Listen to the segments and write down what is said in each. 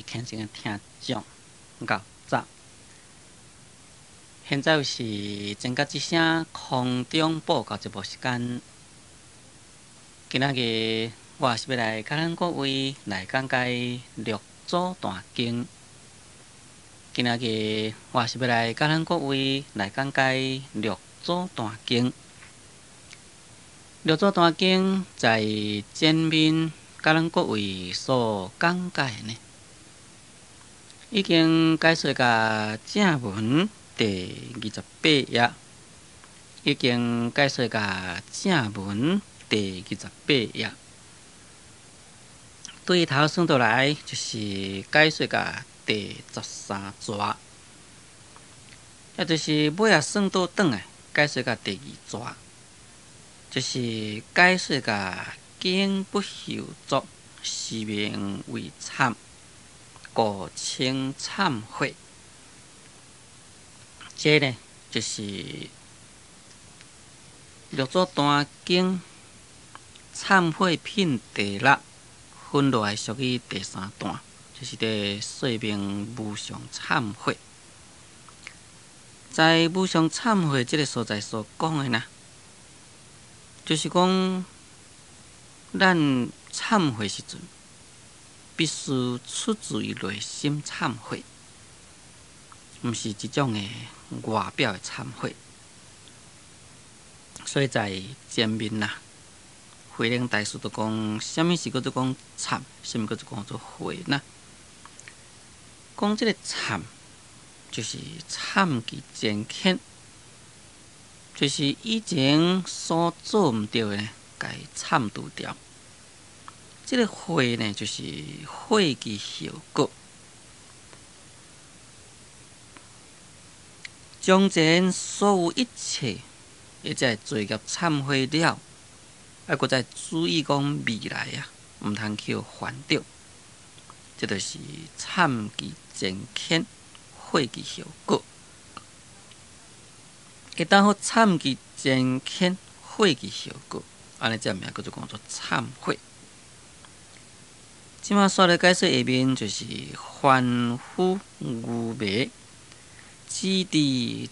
虔誠的聽眾，𠢕早。現在是前覺之聲空中報告節目時間。今仔日我是欲來共咱各位來講解六祖壇經。今仔日我是欲來共咱各位來講解六祖壇經。六祖壇經在前面共咱各位所講解的呢，已經解說到正文第28頁，已經解說到正文第二十八頁。對頭算倒來，就是解說到第13逝，也就是尾仔算倒轉來，解說到第二逝，就是解說到經不後作，是名為懺，故稱懺悔。這呢，就是六祖壇經懺悔品第六分落來屬於第三段，就是佇說明無上懺悔。在無上懺悔這个所在所講的呢，就是講咱懺悔時陣，必須出自於內心懺悔，毋是一種的外表的懺悔。所以在前面啦，慧能大師就講，啥物是叫做講懺，啥物叫做講做悔呢？講這个懺，就是懺其前愆，就是以前所做毋對的呢，共懺除掉。這个悔呢，就是悔其後果，將前所有一切，或者罪業懺悔了，啊，閣再注意講未來啊，毋通去犯著，這就是懺其前愆，悔其後果。會當好懺其前愆，悔其後果，按呢這名叫做講做懺悔。這馬煞來解說下面就是凡夫愚迷，只知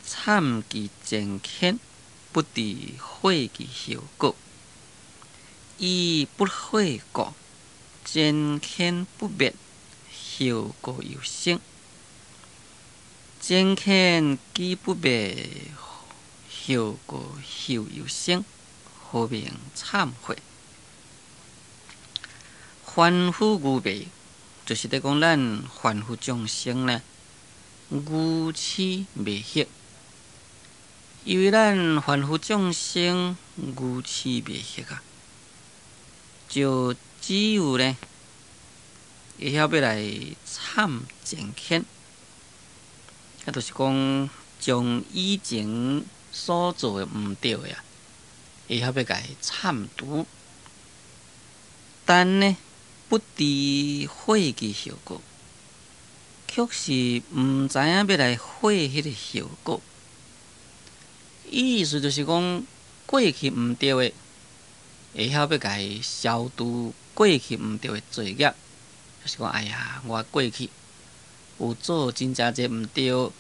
懺其前愆，不知悔其後果。以不悔故，前愆不滅，後果猶生。前愆既不滅，後果後猶生，號名懺悔？凡夫愚迷，就是佇講咱凡夫眾生呢，愚癡袂曉。因為咱凡夫眾生愚癡袂曉啊，就只有呢，會曉欲來懺前愆，啊，就是講將以前所做的毋對的啊，會曉欲共懺除。但呢，不知悔其後果，卻是毋知影欲來悔彼个後果。意思就是講，過去毋對的，會曉欲共消除過去毋對的罪業，就是講，哎呀，我過去有做真正濟毋對，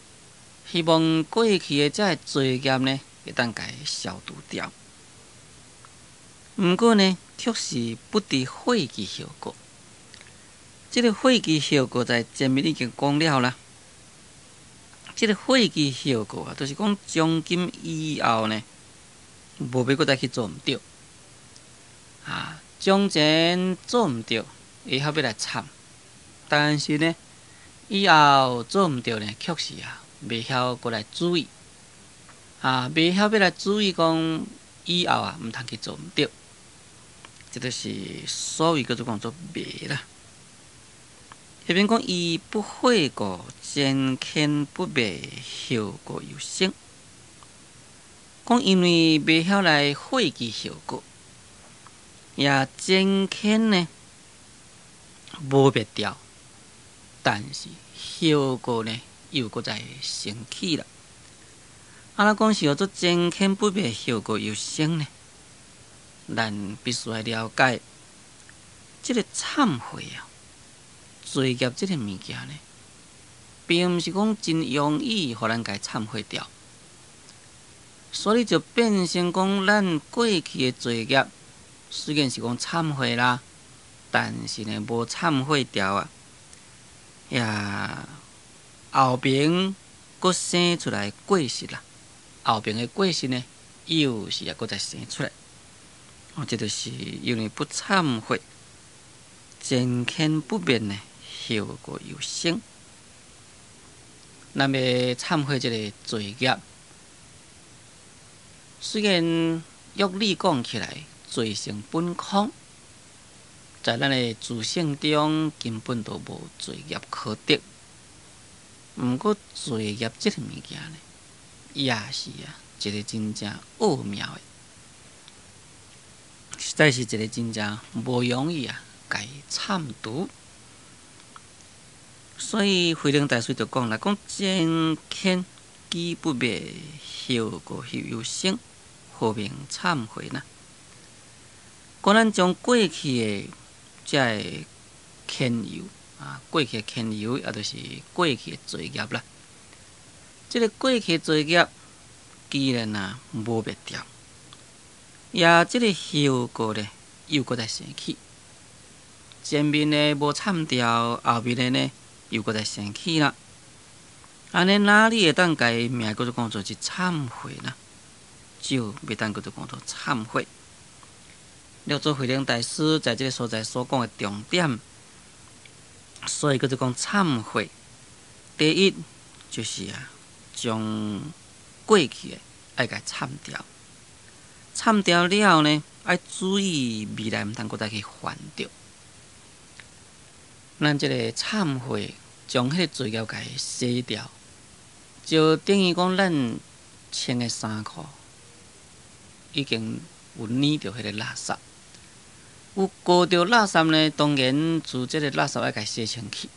希望過去的這个罪業呢，會當共消除掉。毋過呢，卻是不知悔其後果。這个悔其後果在前面已經講了啦。這个悔其後果啊，就是講從今以後呢，無欲閣再去做毋對。啊，從前做毋對，會曉欲來懺，但是呢，以後做毋對呢，卻是啊，袂曉閣來注意。啊，袂曉欲來注意講以後啊，毋通去做毋對。這就是所謂叫做講做迷啦。下面講以不悔故，前愆不滅，後果猶生。講因為袂曉來悔其後果，也前愆呢無滅掉，但是後果呢又閣再生起啦。啊，若講是號做前愆不滅，後果猶生呢？咱必須愛了解，這个懺悔啊，罪業這个物件呢，並毋是講真容易予咱共懺悔掉，所以就變成講咱過去的罪業，雖然是講懺悔啦，但是呢無懺悔掉啊，呀後邊閣生出來過失啦，後邊的過失呢，又是也閣再生出來，哦，這就是因為不懺悔，前愆不滅呢，後果又生。咱欲懺悔這个罪業，雖然約理講起來，罪性本空，在咱的自性中根本就無罪業可得。毋過罪業這个物件呢，也是啊一个真正奧妙的，實在是一个真正無容易啊，共懺除。所以慧能大師就講啦，講前愆既不滅，後果又生，何名懺悔呢？講咱將過去的這个愆尤啊，過去的愆尤，也就是過去的罪業啦。這个過去的罪業，既然啊無滅掉，也這个後果咧又閣再生起。前面的無懺掉，後面的呢又閣再生起啦。按呢哪裡會當共伊名叫做講做是懺悔呢？就袂當叫做講做懺悔。六祖慧能大師在這个所在所講的重點，所以叫做講懺悔。第一就是啊，將過去的愛共懺掉，懺掉了呢，愛注意未來毋通閣再去犯著。咱這个懺悔，將彼个罪業共洗掉，就等於講咱穿的衫褲已經有染著彼个垃圾，有糊著垃圾呢，當然自這个垃圾愛共洗清氣。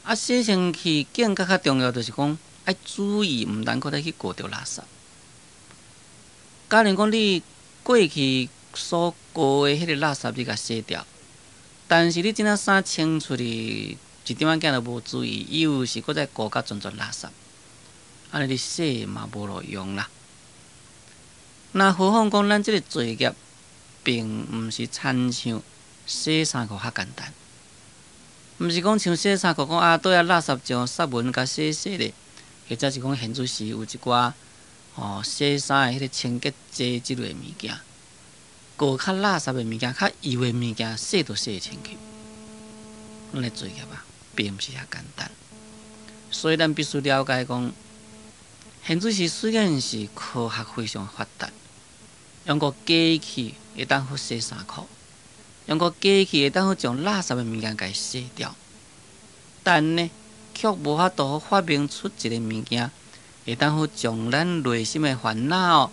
啊，洗清氣更加較重要，就是講愛注意，毋通閣再去糊著垃圾。假如講你過去所糊的彼个垃圾，你共洗掉，但是你這領衫穿出去一點仔仔都無注意，又是閣再糊甲全全垃圾，按呢你洗嘛無路用啦。那何況講咱這个罪業，並毋是親像洗衫褲較簡單，毋是講像洗衫褲講啊，倒遐垃圾將雪文共洗洗咧，或者是講現陣時有一寡吼洗衫的彼个清潔劑這類物件，糊較垃圾的物件、較油的物件，洗都洗會清去。咱的罪業啊，並毋是遐簡單，所以咱必須了解講，現陣時雖然是科學非常發達，用個機器會當好洗衫褲，用個機器會當好將垃圾的物件共洗掉，但呢，卻無法度發明出一个物件，會當好將咱內心的煩惱，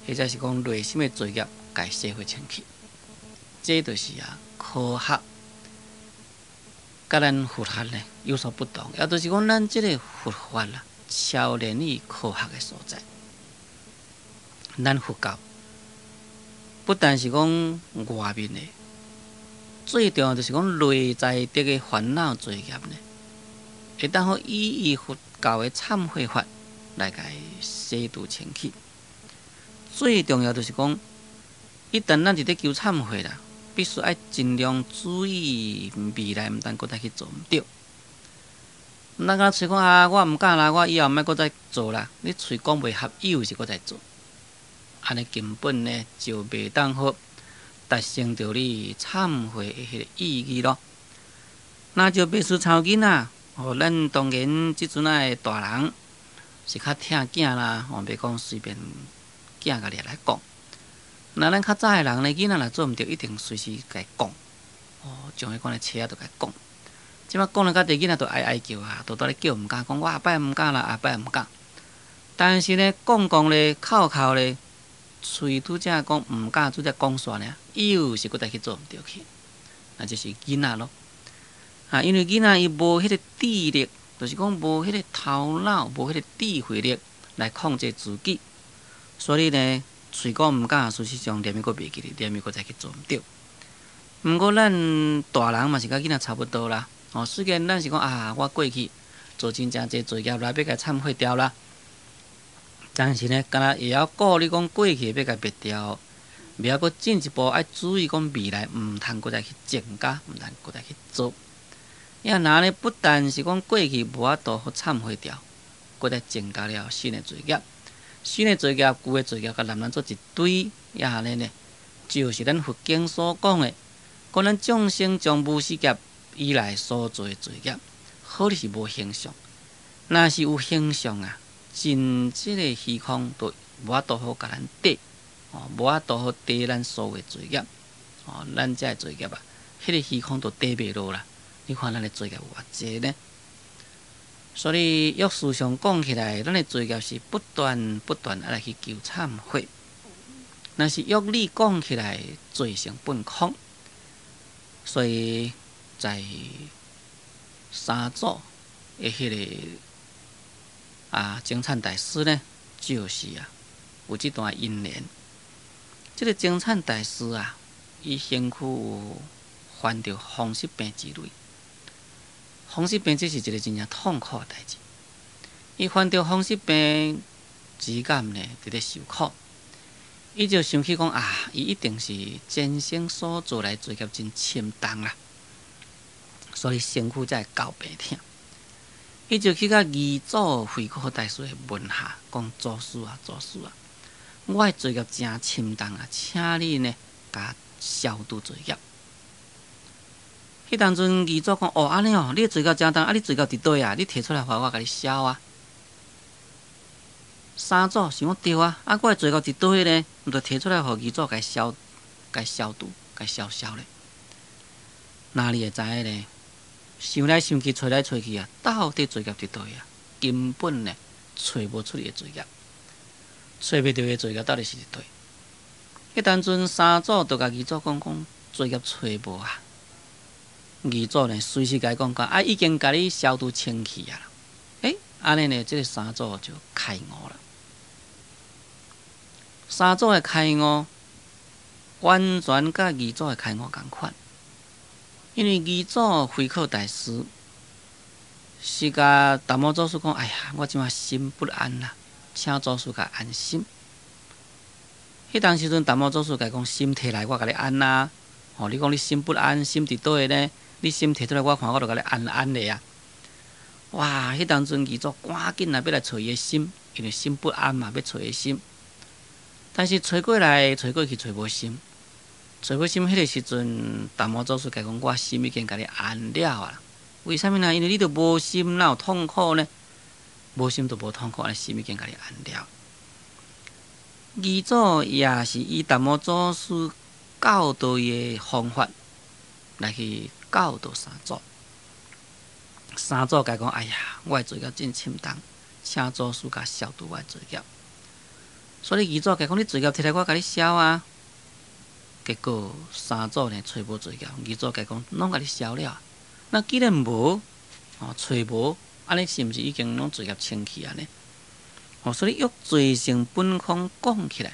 或者是講內心的罪業，共洗回清去。這就是啊，科學佮咱佛學呢有所不同，也就是講，咱這个佛法啦，超然於科學的所在。咱佛教不但是講外面的，最重要就是講內在的個煩惱罪業呢，會當好以佛教的懺悔法來共洗除清去。最重要就是講，一旦咱佇咧求懺悔啦，必須愛盡量注意未來，毋通閣再去做毋著。毋通干焦喙講啊，我毋敢啦，我以後毋愛閣再做啦。你喙講袂合，又是閣再做，按呢根本呢就袂當好達成著你懺悔的彼個意義囉。那就袂輸親囡仔，哦，咱當然這陣仔的大人是較疼囝啦，哦，袂講隨便囝共掠來講。那咱較早的人呢，囡仔若做毋著，一定隨時共伊講，哦，將彼款的冊仔都共伊講。這擺講了較濟，囡仔都哀哀叫啊，都蹛咧叫，毋敢講，我後擺毋敢啦，後擺毋敢。但是呢，講講咧，哭哭咧，喙拄才講毋敢，拄才講煞爾，又是閣再去做毋著去，那就是囡仔囉。啊，因為囡仔伊無彼個智力，就是講無彼個頭腦，無彼個智慧力來控制自己，所以呢，喙講毋敢，事實上連伊閣袂記得，連伊閣再去做毋著。毋過咱大人嘛是佮囡仔差不多啦。哦，雖然咱是講啊，我過去做真正濟罪業啦，欲共懺悔掉啦。但是呢，敢若會曉顧慮講過去欲共滅掉，袂曉閣進一步愛注意講未來毋通閣再去增加，毋通閣再去做。抑若呢，不但是講過去無法度予懺悔掉，閣再增加了新的罪業，新的罪業、舊的罪業，共挹挹做一堆，抑按呢呢，就是咱佛經所講的，講咱眾生從無始劫以來所做的罪業，好你是無形相，若是有形相啊，盡這個虛空都無法度予共咱綴，哦，無法度予綴咱所有的罪業，哦，咱這个罪業啊，彼個虛空都綴袂落啦。你看咱的罪業有偌濟呢？所以，約事上講起來，咱的罪業是不斷不斷愛來去求懺悔。若是約理講起來，罪性本空。所以在三祖的彼個啊，精懺大師呢，就是啊，有這段因緣。這個精懺大師啊，伊身軀有患著風濕病之類。風濕病這是一個真正痛苦的代誌。伊患著風濕病之間呢，佇咧受苦。伊就想起講啊，伊一定是前生所做來罪業真深重啦，所以身軀才會厚病疼。伊就去共二祖慧可大師的門下講：祖師啊，祖師啊，我的罪業誠深重啊，請你呢，共消除罪業。彼當陣二祖講：哦，按呢哦，你的罪業誠重，啊，你罪業佇佗啊？你提出來，予我共你消啊。三祖想講對啊，啊，我的罪業佇佗呢？毋著提出來予二祖共消、共消除、共消消咧。哪裡會知影呢？想來想去，揣來揣去啊，到底罪業佇佗啊？根本呢，揣無出伊的罪業，揣袂著伊的罪業到底是佇佗？彼當陣三祖就共二祖講講罪業揣無啊。二祖呢，隨時共伊講講啊，已經共你消除清氣啊。欸，按呢呢，這個三祖就開悟了。三祖的開悟，完全佮二祖的開悟仝款。因為二祖慧可大師是共達摩祖師講：哎呀，我這馬心不安啦，請祖師共安心。彼當時陣，達摩祖師共伊講：心提來，我共你安啦。吼，你講你心不安，心佇佗呢？你心提出來，我看我就共你安安咧啊！哇！彼當陣二祖趕緊啊，欲來揣伊的心，因為心不安嘛，欲揣伊的心。但是揣過來揣過去，揣無心，揣無心。彼個時陣，達摩祖師共伊講：我心已經共你安了啊！為啥物呢？因為你都無心，哪有痛苦呢？無心就無痛苦，按呢心已經共你安了。二祖也是以達摩祖師教導伊的方法來去教導三祖。三祖共伊講：哎呀，我的罪業真深重，請祖師共消除我的罪業。所以二祖共伊講：你罪業提來，我共你消啊。結果三祖呢揣無罪業，二祖共伊講：攏共你消了。那既然無，哦，揣無，按呢是毋是已經攏罪業清去啊呢？哦，所以約罪性本空講起來，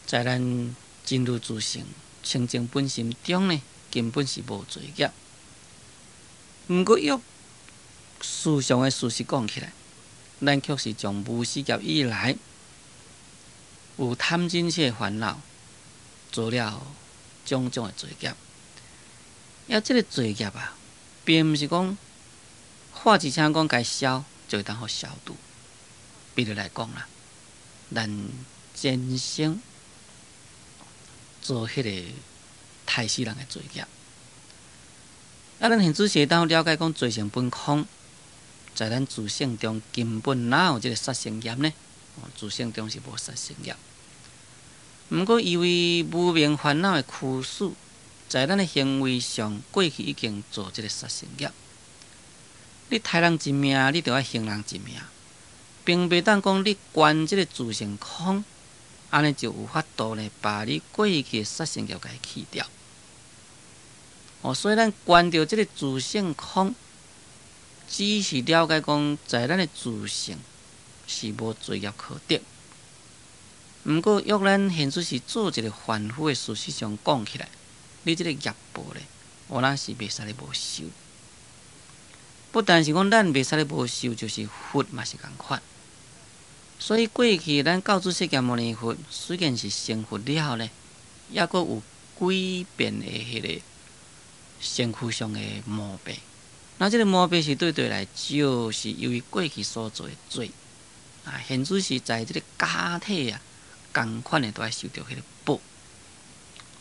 在咱真如自性清淨本心中呢，根本是無罪業。毋過約事上的事實講起來，咱卻是從無始劫以來有貪嗔痴的煩惱，做了種種的罪業。啊，這個罪業啊，並毋是講喊一聲講共消，就會當予消除。比如來講啦，咱前生做彼個刣死人的罪業，啊，咱現仔時會當了解講罪性本空，在咱自性中根本哪有這個殺生業呢？自性中是無殺生業。毋過因為無明煩惱的驅使，在咱的行為上過去已經做這個殺生業。你刣人一命，你就愛還人一命，並袂當講你觀這個自性空，按呢就有法度呢，把你過去的殺生業共伊去掉。哦，所以咱觀著這個自性空，只是了解講，在咱的自性是無罪業可得。毋過，約咱現在是做一個凡夫的事實上講起來，你這个業報咧，有哪是袂使咧無受。不但是講咱袂使咧無受，就是佛嘛是仝款。所以過去咱救主釋迦牟尼佛雖然是成佛了後呢，猶閣有幾遍的彼个身軀上的毛病。那這个毛病是對佗來，就是由於過去所做的罪啊，現此是在這个假體啊，仝款的都愛受著彼個報。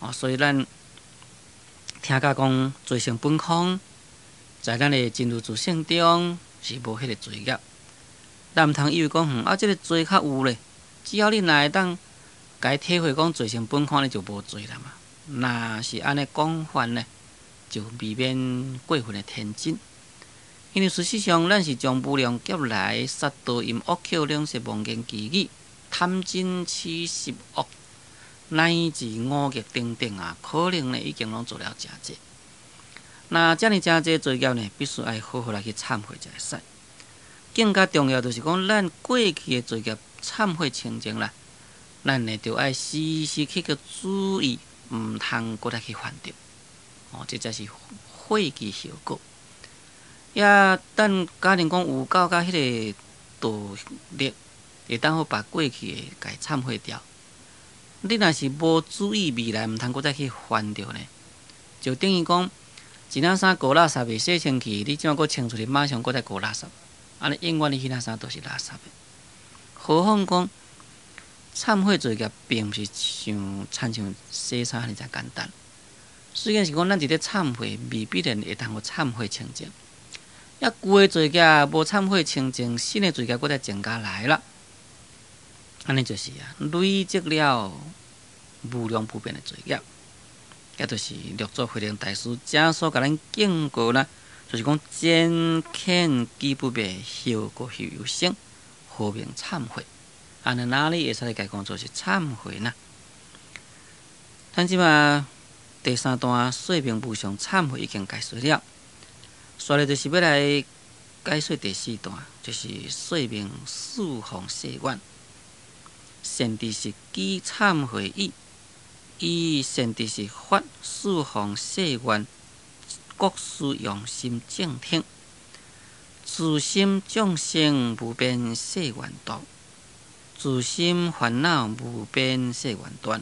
哦，所以咱聽甲講罪性本空，在咱的真如自性中是無彼個罪業。咱毋通以為講，啊，這个罪較有咧，只要你若會當共伊體會講罪性本空，你就無罪啦嘛。若是按呢講法呢，就未免過分的天真。因為事實上，咱是將無量劫來殺盜淫惡口兩舌妄言綺語貪嗔癡十惡乃至五逆等等啊，可能呢已經攏做了誠濟。若遮爾誠濟罪業呢，必須愛好好來去懺悔才會使。更加重要就是講，咱過去的罪業懺悔清淨啦，咱呢就愛時時刻刻注意，毋通閣來去犯著。哦，這才是悔之後果。也等假如講有夠甲彼个道力，會當好把過去的共懺悔掉。你若是無注意未來，毋通閣再去犯著呢，就等於講一領衫舊垃圾未洗清氣，你這馬閣穿出去，馬上閣再舊垃圾，按呢永遠你彼領衫都是垃圾的。何況講懺悔罪業，並毋是像親像洗衫按呢遮簡單。雖然是講咱佇咧懺悔，未必然會當予懺悔清淨。抑舊的罪業無懺悔清淨，新的罪業閣再增加來啦。按呢就是啊，累積了無量無邊的罪業，也就是六祖慧能大師正所共咱警告啦，就是講堅虔記不滅，後果後有生，何名懺悔？按呢哪裡會使來共講做是懺悔呢？咱這馬第三段說明無上懺悔已經解說了，紲來就是欲來解說第四段，就是說明四方誓願。善知識記懺悔已，以善知識發四方誓願，國師用心正聽，自心眾生無邊誓願度，自心煩惱無邊誓願斷，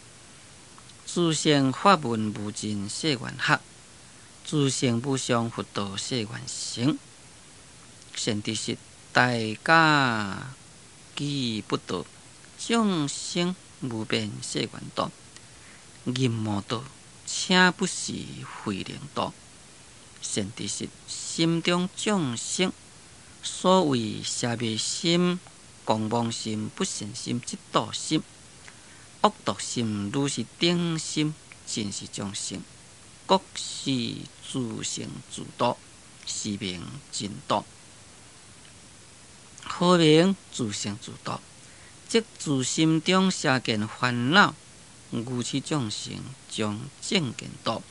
自性法門無盡誓願學，自性無上佛道誓願成。善知識大家記不得，眾生無邊誓願度，任無道，請不是慧能度。善知識心中眾生，所謂邪魅心、狂妄心、不善心、嫉妒心、惡毒心、如是等心，盡是眾生，各是自性自度，是名淨度。何名自性自度？即自心中邪見煩惱，愚癡眾生將正見度。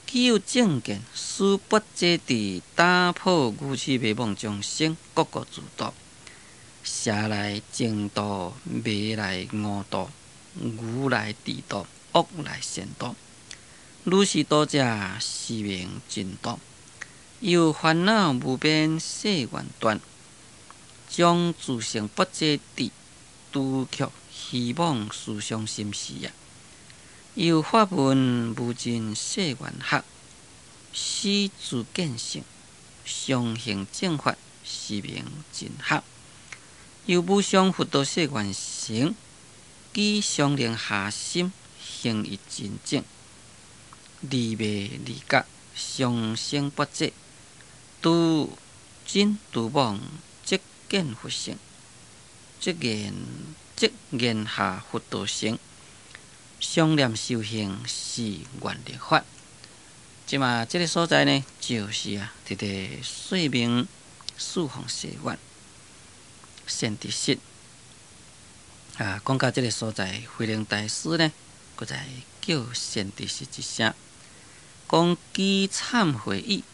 既有正見，使不這智打破愚癡迷惘眾生，各個自度。邪來正度，迷來悟度，愚來智度，惡來善度。如是度者，是名淨度。由煩惱無邊誓願斷，將自性不這智，除卻虛妄思想心事啊！由法門無盡誓願學，使自見性，常行正法，是名淨學。由無上佛道誓願成，記常靈下心，行於真正，離迷離覺，常生不這，除真除妄，即見佛性，即言下佛道成，常念修行是願力法。這馬這个所在呢，就是啊，佇咧說明四方誓願善知識啊，講到這个所在，慧能大師呢，閣再叫善知識一聲，講記懺悔已，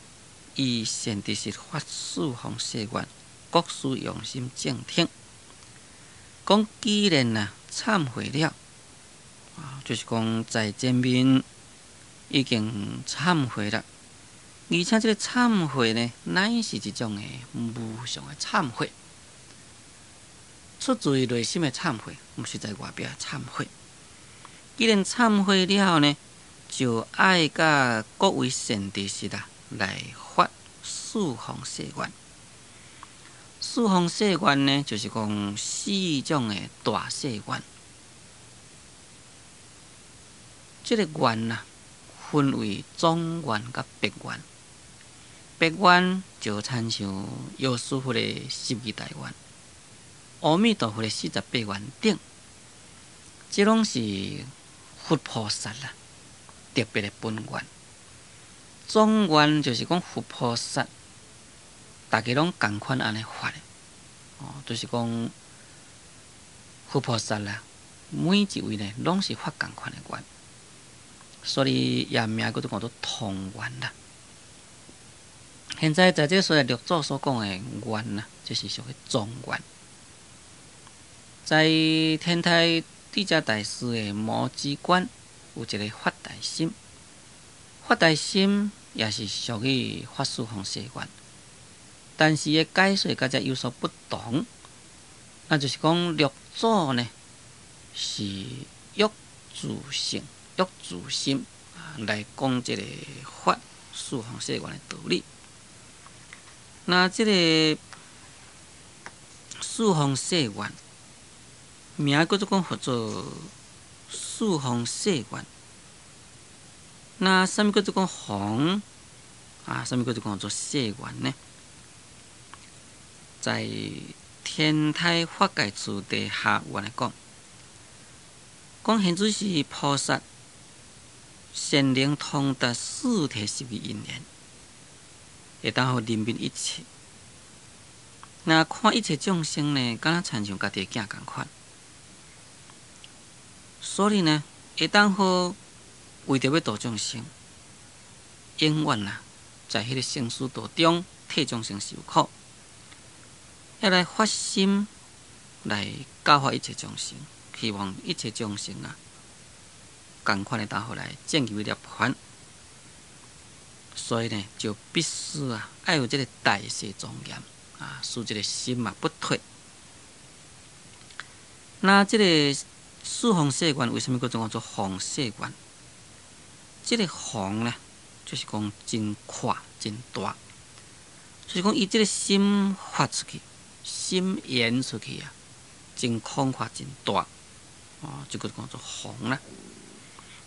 以善知識發四方誓願，國師用心正聽。講既然啊懺悔了，啊，就是講在前面已經懺悔啦，而且這個懺悔呢，乃是一種的無常的懺悔，出自於內心的懺悔，毋是在外表懺悔。既然懺悔了後呢，就愛佮各位善知識啊來發四弘誓願。四弘誓願呢，就是講四種的大誓願。這個願啊，分為總願佮別願。別願就親像藥師佛的十二大願、阿彌陀佛的48願等，這攏是佛菩薩啦特別的本願。總願就是講佛菩薩，大家攏仝款按呢發的，哦，就是講佛菩薩啦，每一位呢攏是發仝款的願，所以也名叫做講做通願啦。現在在這所在六祖所講的願啊，這是屬於總願。在天台智者大師的摩止觀有一個發大心，發大心也是屬於發四弘誓願，但是伊解說佮這有所不同，那就是講六祖呢是約自性、約自心來講這個發四弘誓願的道理。那這個四弘誓願，名叫做講號做四弘誓願。那啥物叫做講弘啊？啥物叫做講做誓願呢？在天台法界處地下願來講，講現在是菩薩善能通達四諦十二因緣，會當予憐憫一切。那看一切眾生呢，敢若親像家己的囝仝款，所以呢，會當予為著欲度眾生，永遠啊，在彼個生死道中替眾生受苦，欲來發心來教化一切眾生，希望一切眾生啊，仝款會當予來證入涅槃。所以呢，就必須啊，愛有這個大誓莊嚴啊，使這個心啊不退。那這個四弘誓願為啥物叫做做弘誓願？這個弘呢，就是講真闊真大，就是講伊這個心發出去，心延出去啊，真廣闊真大，哦，這個叫做弘啦。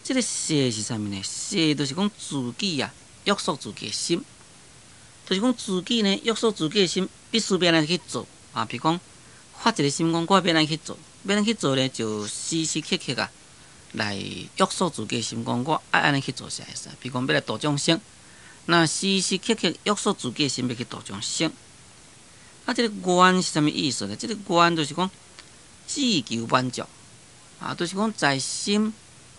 這個誓是啥物呢？誓就是講自己啊，約束自己的心，就是講自己呢約束自己的心，必須欲按呢去做啊。比如講，發一個心講，我欲按呢去做，欲按呢去做呢，就時時刻刻啊來約束自己的心，講我愛按呢去做才會使。比如講，欲來度眾生，那時時刻刻約束自己的心，欲去度眾生。啊，這個願是啥物意思呢？這個願就是講志求滿足啊，就是講在心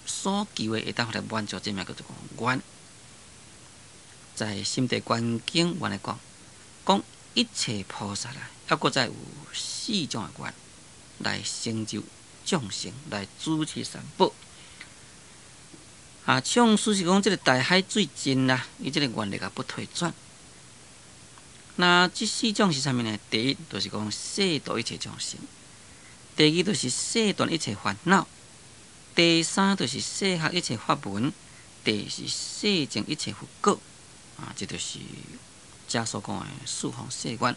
所求的會當予來滿足，這名叫做講願。在《心地觀經》願來講，講一切菩薩啊，猶閣再有四種的願來成就眾生，來主持三寶。啊，創始是講這個大海水盡啦，伊這個願力啊不退轉。那這四種是啥物呢？第一就是講誓度一切眾生；第二就是誓斷一切煩惱；第三就是誓學一切法門；第四是誓證一切佛果。啊，這就是遮所講的四弘誓願。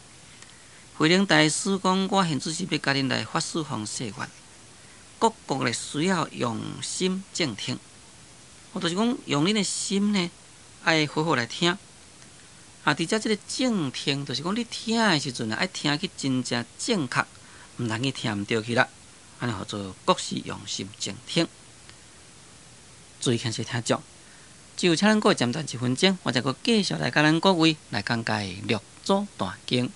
慧能大師講，我現在是欲共恁來發四弘誓願，各各咧需要用心靜聽。我就是講，用恁的心呢，愛好好來聽。啊，佇遮這個正聽，就是講你聽的時陣啊，愛聽去真正正確，毋通去聽毋著去啦。按呢號做國師用心靜聽。注意聽說聽眾。就請咱各位暫停一分鐘，我再閣繼續來佮咱各位來講解《六祖壇經》。